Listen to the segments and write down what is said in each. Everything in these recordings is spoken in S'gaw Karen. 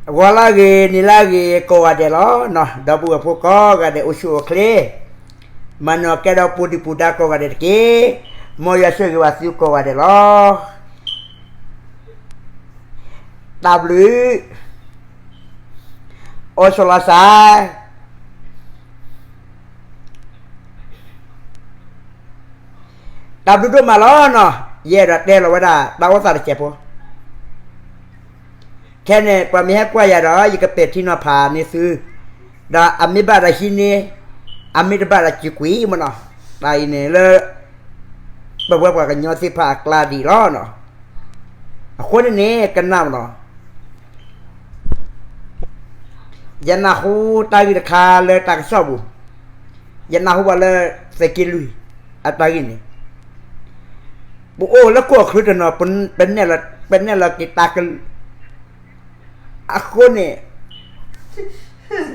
ဂီၤလၢအဂ့ၤ နံၤလၢအဂ့ၤ ကိးဂၤဒဲးလီၤ. ဒီပုၢ်ဝဲၢ်ဖိကိးဂၤဒဲး အိၣ်ဆူၣ်အိၣ်ချ့, မၤနၢၤကဲဒီးပူၤဒံးပူၤဒါကိးဂၤဒဲးတက့ၢ်. မ်ယွၤဆိၣ်ဂ့ၤဘၣ်သုကိးဂၤဒဲးလီၤ. တၢ်ဘျုး, အိၣ်ဆိးလီၤစၢ် တၢ်ဘျုးဒိၣ်မးလီၤနီၤ. ယအဲၣ်ဒိးတဲလီၤဝဲဒၣ် တၢ်အိၣ်သးတစဲးဖိ, ခဲန့ၣ် ပှၤမ့ၢ်ဟဲကွၢ်ယၤဒီး ယကပဲာ်ထံနီၤဖးန့ၢ်သု, ဒီးအမ့ၢ်ဘၣ်ဒီးဟံးန့ၢ်, အမ့ၢ်တဘၣ်ဒီးစံးကွံာ်မနီၤ. တၢ်အံၤန့ၣ်လၢ ပဝဲပှၤကညီသ့ၣ်တဖၣ်အကျါဒံးလီၤ. အဃိန့ၣ်န့ၣ် ကနၣ်မနီၤ, ယနၢ်ဟူတၢ်ဂ့ၢ်တခါလၢတၢ်ကစီၣ်ပူၤ, ယနၢ်ဟူဘၣ်လၢ သုးက့လွံၢ် အတၢ်ဂ့ၢ်န့ၣ်, ပအိၣ်လၢကီၢ်ချၢတနီၤ ပနဲၣ်လီၤက့ၤတၢ်ကလုၢ်, အဃိန့ၣ်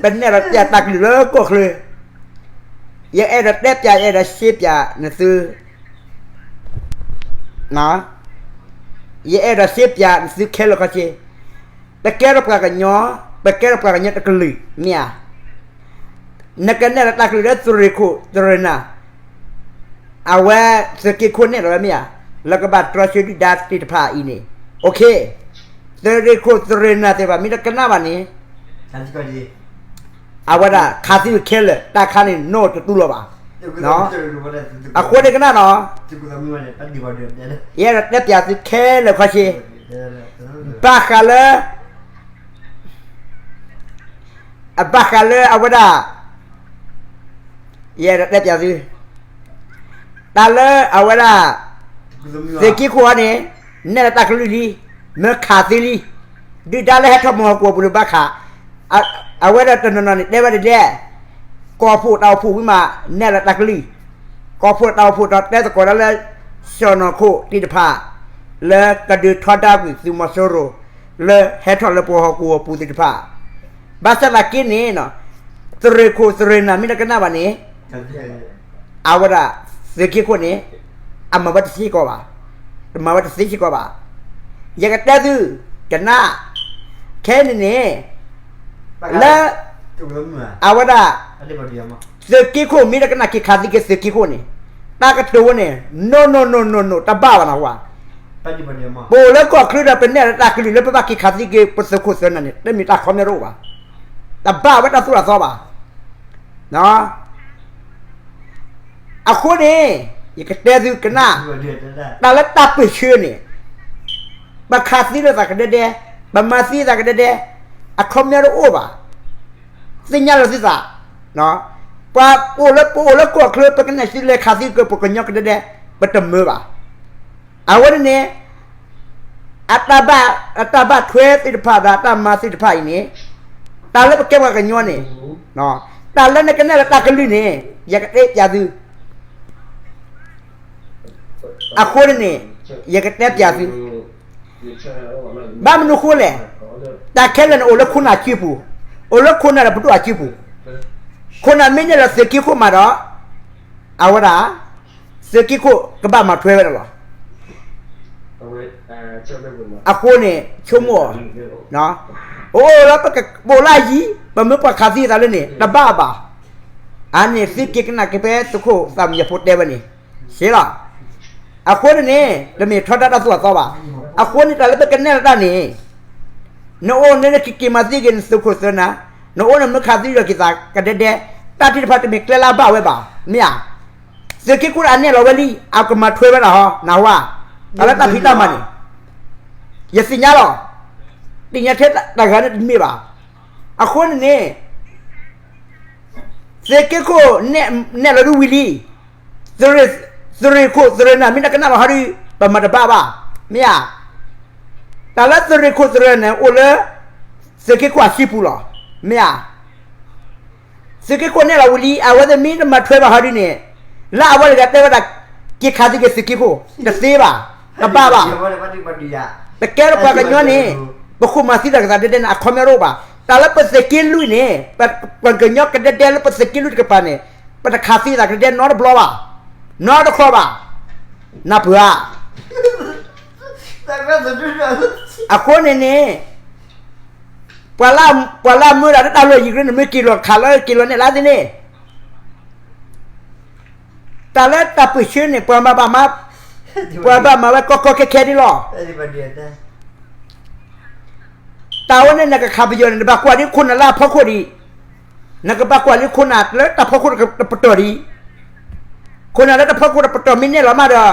ပနဲၣ်လီၤပျးတၢ်ကလုၢ်လၢကီၢ်ချၢ, ယအဲၣ်ဒိးတဲပျး ယအဲၣ်ဒိးစ့ပျးနသု ယအဲၣ်ဒိးစ့ပျးနသုခဲလၢာ်ခဲဆ့, ပကဲထီၣ်ပှၤကညီ, ပကဲထီၣ်ပှၤကညီတကလုာ် မ့ၢ်ဧါ. နကနဲၣ်လီၤတၢ်ကလုၢ်လၢသုးရ့ၣ်ခိၣ်သုးရ့ၣ်နၤ, အဝဲသုးက့ခိၣ်နဲၣ်လီၤဝဲမ့ၢ်ဧါ, လၢကဘၣ်တြီဆၢဒုၣ်ဒါသ့ၣ်တဖၣ်အံၤန့ၣ်, သုးရ့ၣ်ခိၣ်သုးရ့ၣ်နၤသ့ၣ်တဖၣ် မ့ၢ်တကနၣ်ဘၣ်န့ၣ် အဝဲဒၣ်ခးသံခဲလၢာ် တၢ်ခါန့ၣ် နီၢ်တတူၢ်လီၤဘၣ်. အဃိန့ၣ်ကနၣ်နီၤ, ယအဲၣ်ဒိးတဲပျးသုခဲလၢာ်ခဲဆ့, ဘၣ်ဃးလၢ အဘၣ်ဃးလၢအဝဲဒၣ်, ယအဲၣ်ဒိးတဲပျးသု, တၢ်လၢအဝဲဒၣ် သုးက့ခိၣ်အံၤန့ၣ် နဲၣ်လီၤတၢ်ကလုၢ်လံ, မၢခးသံလံ, ဒုၣ်ဒါလၢဟဲထီၣ်မၤဟီၣ်ကဝီၤပူၤန့ၣ်ဘၣ်ခး, အဝဲဒၣ်တနီၤနီၤန့ၣ် တဲဝဲဒ်လဲၣ်, ကီၢ်ဖှိၣ်တၢ်အိၣ်ဖှိၣ်ဝံၤမး နဲၣ်လီၤတၢ်ကလုၢ်, ကီၢ်ဖှိၣ်တၢ်အိၣ်ဖှိၣ်ဒီးတဲသကိးတၢ်လၢ စီၢ်နီၤခိၣ်သ့ၣ်တဖၣ် လၢကဒုးထီဒါကွံာ်သုးမီၤစိရိၤ လၢဟဲထီၣ်လၢပှၤဟီၣ်ကဝီၤပူၤသ့ၣ်တဖၣ်, ဘၣ်ဆၣ်သနာ်က့န့ၣ် သုးရ့ၣ်ခိၣ်သုးရ့ၣ်နၤမ့ၢ်တကနၣ်ဘၣ်န့ၣ်, အဝဲဒၣ်သုးက့ခိၣ်န့ၣ် အမၤဝဲတသ့စ့ၢ်ကီးဘၣ်, တမၤဝဲတသ့စ့ၢ်ကီးဘၣ်. ယကတဲသု, ကနၣ်, ခဲန့ၣ်န့ၣ် လၢ အဝဲဒၣ် သုးက့ခိၣ်မ့ၢ်တကနၣ်က့ၤခးသံက့ၤသုးက့ခိၣ်န့ၣ်, တၢ်ကတိၤဝဲန့ၣ် no no no no no တဘၣ်ဘၣ်နဟူဧါ. ပအိၣ်လၢကီၢ်ချၢဒီး ပနဲၣ်လီၤတၢ်ကလုၢ်လၢပဘၣ်က့ၤခးသံက့ၤပသုးခိၣ်သုးနၢ်န့ၣ် တမ့ၢ်တၢ်ခီပညီတအိၣ်ဘၣ်, တဘၣ်ဝဲတၢ်သိၣ်တၢ်သီဘၣ်. အဃိန့ၣ် ယကတဲသုကနၣ်, တၢ်လၢတၢ်ပၢၢ်ဆၢန့ၣ် ပခးသံလိာ်သးကဒဲဒဲ, ပမၤသံသးကဒဲဒဲ, အခီပညီတအိၣ်ဘၣ်. သ့ၣ်ညါလီၤသုသး, ပှၤအိၣ်လၢ ပအိၣ်လၢကီၢ်ချၢ ပကနဲၣ်သံလဲၤခးသံက့ၤပှၤကညီကဒဲဒဲ, ပတမၢဘၣ်. အဝဲန့ၣ်န့ၣ် အတၢ်ဘၣ်ထွဲသ့ၣ်တဖၣ်ဒီးအတၢ်မၤသ့ၣ်တဖၣ်အံၤန့ၣ်, တၢ်လၢပကဲပှၤကညီန့ၣ်, တၢ်လၢနကနဲၣ်လီၤတၢ်ကလုၢ်န့ၣ် ယကတဲပျးသု, အဃိန့ၣ်န့ၣ် ယကတဲပျးသု, ဘၣ်မနုၤဃိလဲၣ်, တၢ်ခဲလၢာ်န့ၣ်အိၣ်လၢခိၣ်နၢ်စုပူၤ, အိၣ်လၢခိၣ်နၢ်ဒီးပဒိၣ်အစုပူၤ, ခိၣ်နၢ်မ့ၢ်နဲၣ်လီၤသုးက့ခိၣ်မးဒီး အဝဲဒၣ် သုးက့ခိၣ်ကဘၣ်မၤထွဲဝဲဒၣ်လီၤ. အဃိန့ၣ် ဆိကမိၣ်အီၤ, အိၣ်လၢပအိၣ်လၢအယံၤ ပမၢပှၤခးသံသးလၢန့ၣ် တဘၣ်ဘၣ်. အန့ၣ်သုက့ၤကနၣ်က့ၤဖဲသုးခိၣ်သးမံယဖိတဲဝဲန့ၣ် စ့လီၤ. အဃိန့ၣ်န့ၣ် တမ့ၢ်ထီဒါတၢ်သိၣ်တၢ်သီဘၣ်. အဃိန့ၣ်တၢ်လၢပကနဲၣ်လီၤတၢ်န့ၣ် နအိၣ်နက့ၤက့ၤမၤသံက့ၤနသုးခိၣ်သုးနၢ်, နအိၣ်နမၢခးသံဒီးက့ၤသးကဒဲဒဲ, တၢ်သ့ၣ်တဖၣ်တမ့ၢ်ကျဲလၢအဘၣ်ဝဲဘၣ်, မ့ၢ်ဧါ. သုးက့ခိၣ်အနဲၣ်လီၤဝဲလံ အကမၤထွဲဝဲဒၣ်ဟီ နၢ်ဟူဧါ. တၢ်လၢတၢ်ဖံးတၢ်မၤန့ၣ် ယသ့ၣ်ညါလီၤ. သ့ၣ်ညါထဲတဂၤန့ၣ်တမ့ၢ်ဘၣ်. အဃိန့ၣ်န့ၣ် သုးက့ခိၣ်နဲၣ်လီၤဒုးဝံၤလံ, သုးရ့ၣ်ခိၣ်သုးရ့ၣ်နၤမ့ၢ်တကနၣ်လီၤဟီဒုး ပမၤတဘၣ်ဘၣ်, မ့ၢ်ဧါ. တၢ်လၢသုးရ့ၣ်ခိၣ်သုးရ့ၣ်နၤန့ၣ် အိၣ်လၢ သုးက့ခိၣ်အစုပူၤလီၤ, မ့ၢ်ဧါ. သုးက့ခိၣ်နဲၣ်လီၤဝံၤလံ အဝဲသ့ၣ်မ့ၢ်တမၤထွဲဘၣ်ဟီဒုးန့ၣ်, လၢအဝဲတဂၤတဲဝဲဒၣ် က့ၤခးသံက့ၤသုးက့ခိၣ် တသ့ဘၣ်, တဘၣ်ဘၣ်. ပကဲထီၣ်ပှၤကညီန့ၣ် ပဃုမၤသံတၢ်ကသးဒဲဒဲန့ၣ် အခီပညီတအိၣ်ဘၣ်. တၢ်လၢပသုးက့လွံၢ်န့ၣ် ပှၤကညီကဒဲဒဲလၢပသုးက့လွံၢ်တကပၤန့ၣ် ပတခးသံသးကဒဲဒဲနီတဘျီဘၣ်, နီတခီဘၣ်, နၢ်ပၢၢ်ဧါ. အဃိန့ၣ်န့ၣ် ပ ပှၤလၢအမၢဒၣ်လၢတၢ်လီၢ်ယံၤကရၢန့ၣ် မ့ၢ်က့ၤလီၤခးလၢက့ၤလီၤနဲၣ်လၢသ့န့ၣ်, တၢ်လၢတၢ်ပၢၢ်ဆၢန့ၣ် ပှၤမၤဘၣ်မၤ, ပှၤဘၣ်မၤဝဲကီကီခဲခဲဒ်လီၤ. တၢ်ဝဲန့ၣ်နကခးပယီၤန့ၣ် နဘၣ်ကွၢ်ဒ်ခိၣ်နၢ်လၢအဖီခိၣ်ဒံး, နကဘၣ်ကွၢ်လၢခိၣ်နၢ်လၢတၢ်ဖီခိၣ်တပတီၢ်ဒံး, ခိၣ်နၢ်လၢတၢ်ဖီခိၣ်တပတီၢ်မ့ၢ်နဲၣ်လီၤမးဒီး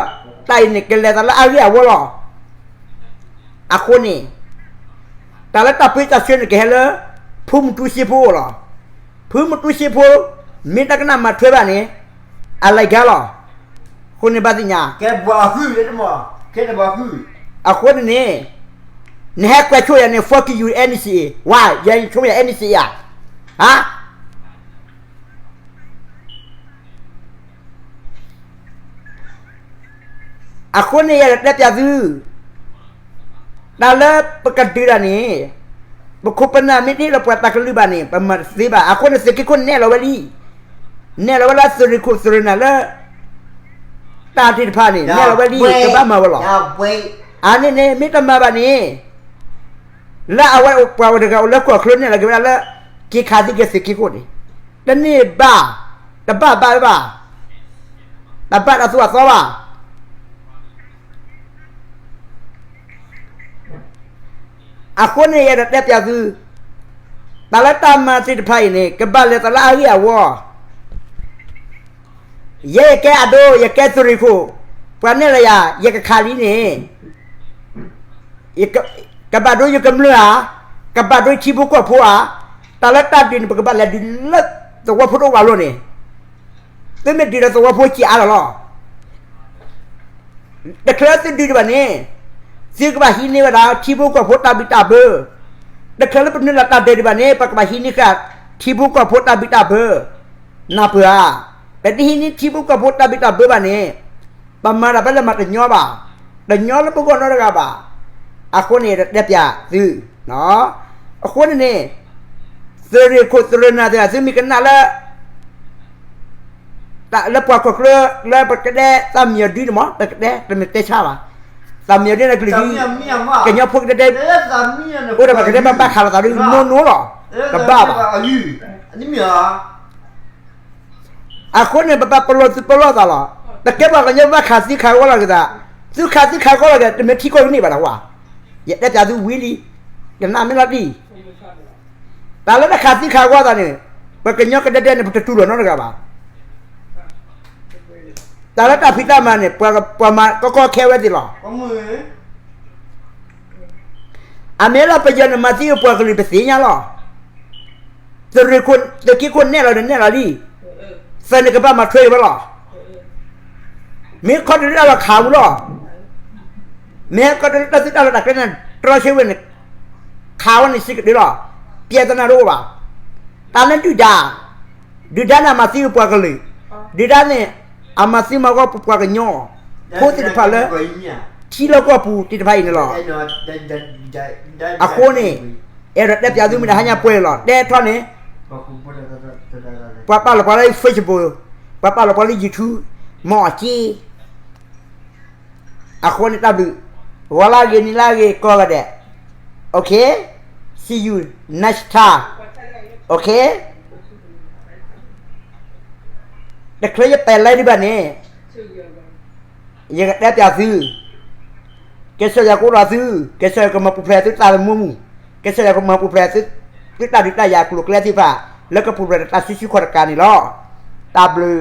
တၢ်အံၤန့ၣ် ကလဲၤသးလၢအဂ့ၢ်အဝီလီၤ. အဃိန့ၣ် တၢ်လၢတၢ်ပၢဆှၢန့ၣ် ကဟဲလၢ ဖုမူတူစ့ဖိအအိၣ်လီၤ. ဖုမူတူစ့ဖိ မ့ၢ်တၢ်ကနၣ်မၤထွဲဘၣ်န့ၣ် အလဲၤကါလီၤ. အဃိန့ၣ်ဘၣ်သ့ၣ်ညါ အဃိန့ၣ်န့ၣ် နဟဲကွဲးဆိယၤန့ၣ် fuck you N C A, ဝါ ယဆိယၤ N C A ဧါ, ဟါ အဃိန့ၣ် ယအဲၣ်ဒိးတဲပၠးသု, တၢ်လၢပကဒုးတၢ်န့ၣ် ပခိၣ်ပနၢ်မ့ၢ်တဟ့ၣ်လီၤပှၤတၢ်ကလုၢ်ဘၣ်န့ၣ် ပမၤတသ့ဘၣ်. အဃိန့ၣ် သုးက့ခိၣ်နဲၣ်လီၤဝဲလံ, နဲၣ်လီၤဝဲလၢသုးရ့ၣ်ခိၣ်သုးရ့ၣ်နၢ်လၢ တၢ်သ့ၣ်တဖၣ်န့ၣ် နဲၣ်လီၤဝဲလံ ကဘၣ်မၤဝဲလီၤ. အန့ၣ်န့ၣ် မ့ၢ်တမၤဘၣ်န့ၣ် လၢအဝဲပှၤဝဲတဂၤအိၣ်လၢကီၢ်ချၢန့ၣ်လီၤက့ၤဝဲဒၣ်လၢ က့ၤခးသံက့ၤသုးက့ခိၣ်န့ၣ် တန့ၢ်ဘၣ်, တဘၣ်ဘၣ်ဝဲဘၣ်, တဘၣ်တၢ်သိၣ်အသီဘၣ်. အဃိန့ၣ် ယအဲၣ်ဒိးတဲပၠးသု, တၢ်လၢတၢ်မၤသ့ၣ်တဖၣ်အံၤန့ၣ် ကဘၣ်လဲၤသးလၢအဂ့ၢ်အဝီ ယဲယကဲအဒိ ယကဲသုးရ့ၣ်ခိၣ်, ပှၤနဲၣ်လီၤယၤ ယကခးလံန့ၣ်, ကဘၣ်ဒိယကမျၢၢ်ဧါ, ကဘၣ်ဒိယထံဖိကီၢ်ဖိဧါ, တၢ်လၢတၢ်ဒုးန့ၣ် ပကဘၣ်လဲၤဒုးလၢသဝီဖိတအိၣ်ဘၣ်လီၤန့ၣ်, သုမ့ၢ်ဒုးဒီးသဝီဖိစံးအါလီၤလီၤ. တချုးသုဒုးဒံးဘၣ်န့ၣ်, သုကဘၣ်ဟံးန့ၢ်ဝဲဒၣ် ထံဖိကီၢ်ဖိတၢ်ဘံၣ်တၢ်ဘၢ, တချုးလၢပနုာ်လီၤတၢ်ဒုးဒံးဘၣ်န့ၣ် ပကဘၣ်ဟံးန့ၢ်ဃာ် ထံဖိကီၢ်ဖိတၢ်ဘံၣ်တၢ်ဘၢ, နၢ်ပၢၢ်ဧါ, ပတဟံးန့ၢ်ထံဖိကီၢ်ဖိတၢ်ဘံၣ်တၢ်ဘၢဘၣ်န့ၣ်, ပမၤတၢ်ဖဲလဲၣ်မၤတညီဘၣ်, တညီလၢပဂီၢ်နီတဂၤဘၣ်. အဃိန့ၣ် ယအဲၣ်ဒိးတဲပၠးသု, အဃိန့ၣ်န့ၣ်, သုးရ့ၣ်ခိၣ်သုးရ့ၣ်နၢ်သ့ၣ် သုမ့ၢ်ကနၣ်လၢ လၢပှၤကီၢ်ချၢ လၢပကတဲသးမံယီၤဒုန့ၣ်မး ပကတဲ တမ့ၢ်တဲဆါဘၣ်, သးမံယီၤဒုန့ၣ်ကလုာ်ဒု, ကညီဖိကတဲတဲ, အိၣ်ဒီးပကတဲဘၣ်ဘၣ်ခးလိာ်သးဒု နိနိလီၤ, တဘၣ်ဘၣ်. အဃိန့ၣ် ပဘၣ်ပလီၢ်သူၣ်ပလီၢ်သးလီၤ. ပကဲပှၤကညီဘၣ်ခးသံခးဂီၢ်လီၤက့ၤသး, သုခးသံခးဂီၢ်လီၤက့ၤ တမ့ၢ်ထံကီၢ်ကန့ၢ်ဘၣ်တၢ်ဝဲ, ယတဲပၠးသုဝံၤလံ, ယနာ်မ့ၢ်လီၤတံၢ် တၢ်လၢတခးသံခးဂီၢ်သးန့ၣ်, ပကညီကဒဲဒဲန့ၣ် ပတတူၢ်လိာ်နီတဂၤဘၣ်. တၢ်လၢတၢ်ဖံးတၢ်မၤန့ၣ် ပှၤမၤကီကီခဲဝဲသ့ၣ်လီၤ. အမ့ၢ်လၢပယီၤန့ၣ်မၤသံပှၤကလုာ်ပသ့ၣ်ညါလီၤ. သုးရ့ၣ်ခိၣ်သုးက့ခိၣ်နဲၣ်လီၤဒီးနဲၣ်လီၤလံ, သၢန့ၣ်ကဘၣ်မၤထွဲအံၤဝဲလီၤ. မ့ၢ်ခီတရံးတၢ်လီၤခးဝံၤလီၤ. မ့ၢ်ဟဲခီတရံးတၢ်သုးတၢ်လီၢ်တၢ်ကျဲန့ၣ် တြီဆၢဝဲန့ၣ်, ခးဝဲန့ၣ်စ့ကဒုလီၤ. ပျဲသနာ်တအိၣ်ဘၣ်. တၢ်လၢဒုၣ်ဒါ, ဒုၣ်ဒါန့ၣ်အမၤသံပပှၤကလုာ်, ဒုၣ်ဒါန့ၣ် အမၤသံမၤဂီၢ်ပပှၤကညီဖိသ့ၣ်တဖၣ်လၢ ထံလီၢ်ကီၢ်ပူၤသ့ၣ်တဖၣ်အံၤန့ၣ်လီၤ. အဃိန့ၣ်, အဲၣ်ဒိးတဲပၠးသုမ့ၢ်တဟါညါပှဲၤလီၤ. တဲထီၣ်န့ၣ်, ပှၤပာ်လီၤပှၤလၢ Facebook, ပှၤပာ်လီၤပှၤလၢ YouTube, မ့ၢ်အက့ အဃိန့ၣ်တၢ်ဘျုး, ဂီၤလၢအဂ့ၤ နံၤလၢအဂ့ၤ ကိးဂၤဒဲး, OK, see you next time, OK, တချုးယပဲာ်လဲဒံးဘၣ်န့ၣ်, ယကတဲပျးသု, ကစၢ်ယွၤကအိၣ်ဒီးသု, ကစၢ်ယွၤကမၤပူၤဖျဲးသုတၢ်သမူမူ, ကစၢ်ယွၤကမၤပူၤဖျဲးသုတၢ်ဒုးတၢ်ယၤကျိၤကျဲသ့ၣ်တဖၣ်, လၢကပူၤဖျဲးဒီးတၢ်စုဆူၣ်ခီၣ်တကးန့ၣ်လီၤ. တၢ်ဘျုး